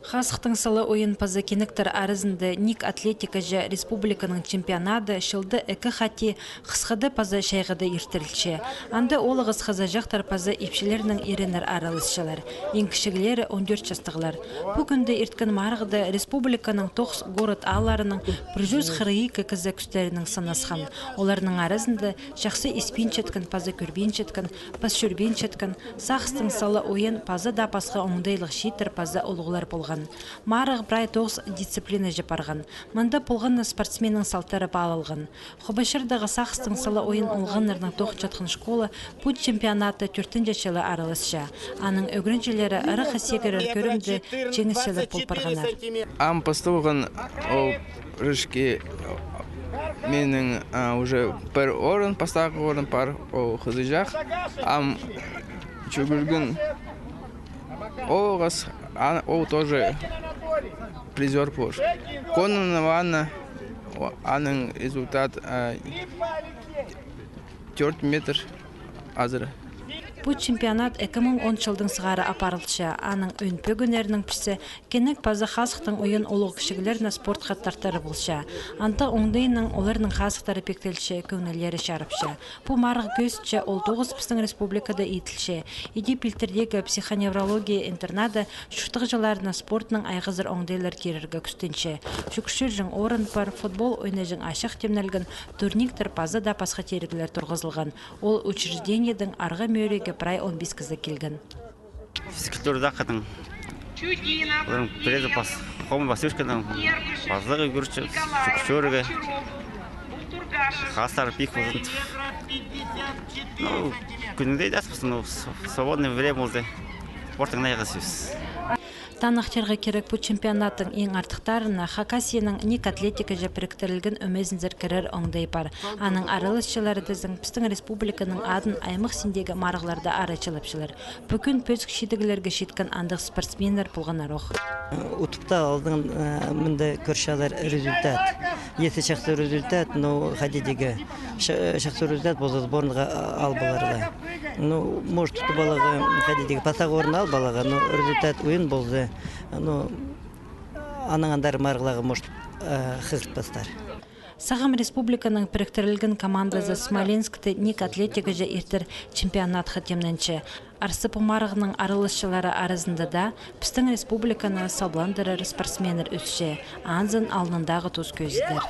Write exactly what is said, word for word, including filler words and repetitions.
Хазыхтың сала ойын паза кинектер аразында НИИК атлетикаҷа республиканың чемпионады чылда ікі хати хысхада паза чайғыда иртірілче. Анда оолағас хызыҷахтар паза ипчілернің иреннер араласчалар. Иң кічіглері он тӧрт частығлар. Пу кӱнде ирткен марығда республиканың тоғыс город аалларының пір чӱс хырых ікі кізі кӱстерінең сынасхан. Оларның аразында чахсы испинчеткен паза кӧрбинчеткен, пас чӧрбинчеткен, сағыстың сала ойын паза даа пасха оңдайлығ чииттер паза улуғлар полған. Марығ прай тоғыс дисциплинаҷа парған. Мында полған на спортсменнің салтары паалалған. Хубашкардағы сағыстың сала ойын олғаннарның тоғынчатхан школа пу чемпионатта тӧртінҷі чылы араласча. Аның ӱгренҷілері ырахха сигірер кӧрімде чиңісчілер пол парғаннар. Ам пасталған ол прыжки менің, а, уже пір орын, пастағы орын пар, ол хызыҷах. Ам чӱгӱрген оолғас, а, ол тоже призёр полар. Кононова Анна, о, аның результат, а, тӧрт метр азыра. Пу чемпионат ікі муң он чылдың сығара апарылча. Аның ӧӧн пӧгіннерінің пірсі кинек паза хазыхтың ойын улуғ кічіглерні спортха тартары полча. Андағ оңдайнаң оларның хазыхтары пиктелче, кӧңнілері чарыпча. Пу марығ кӧзітче, ол тоғыс пістің республикада иділче. Иди Пилтірдегі психоневрология интернады чуртағҷыларына спортнаң айғазыр оңдайлар кирерге кӱстенче. Чӱкӱрҷең орын пар, футбол ойнаҷаң ачах тимнелген, турниктер паза даа пасха тиріглер турғызылған. Ол учреждениедең арғы мӧрейге прай он пис кізі килген. Физкультура даа хатың. Олар пірезі пас, хом пас ӧшкеннең, пазағы кӱрчі, чӱкӱрге. Хазыхтар пик ползын. Ну, кӱніңде дас пастың, ну, с-, свободное время полза, спортың найғас. Таныхтирға кирек, пу чемпионаттың иң артыхтарына Хакасияның НИИК атлетикаҷа піріктірілген ӧмезінзер кірер оңдай пар. Аның араласчылары тізең пістің республиканың адын аймах синдегі марығларда арачылапчалар. Пӱӱн пӧзік чидіглерге читкен андағ спортсменнер полғаннар ох. Утып та алның, э, мында кӧрчелер результат. Ниме чахсы результат, ну, хайди дее, ча-, чахсы результат полза, сборныйға, а, ал поларға. Ну, может, утып аларға, хайди дее, пастағы орын ал поларға, но результат ойын полза, ну, анаң андар марығларға, может, э, хығыртпастар. Сағам республиканың піріктірілген командазы Смоленскте НИИК атлетикаҷа иртер чемпионатха тимненче. Арса, пу марығның араласчылары аразында даа пістің республиканы сабландырар спортсменнер ӧсче, анзын алнындағы тус кӧзідер.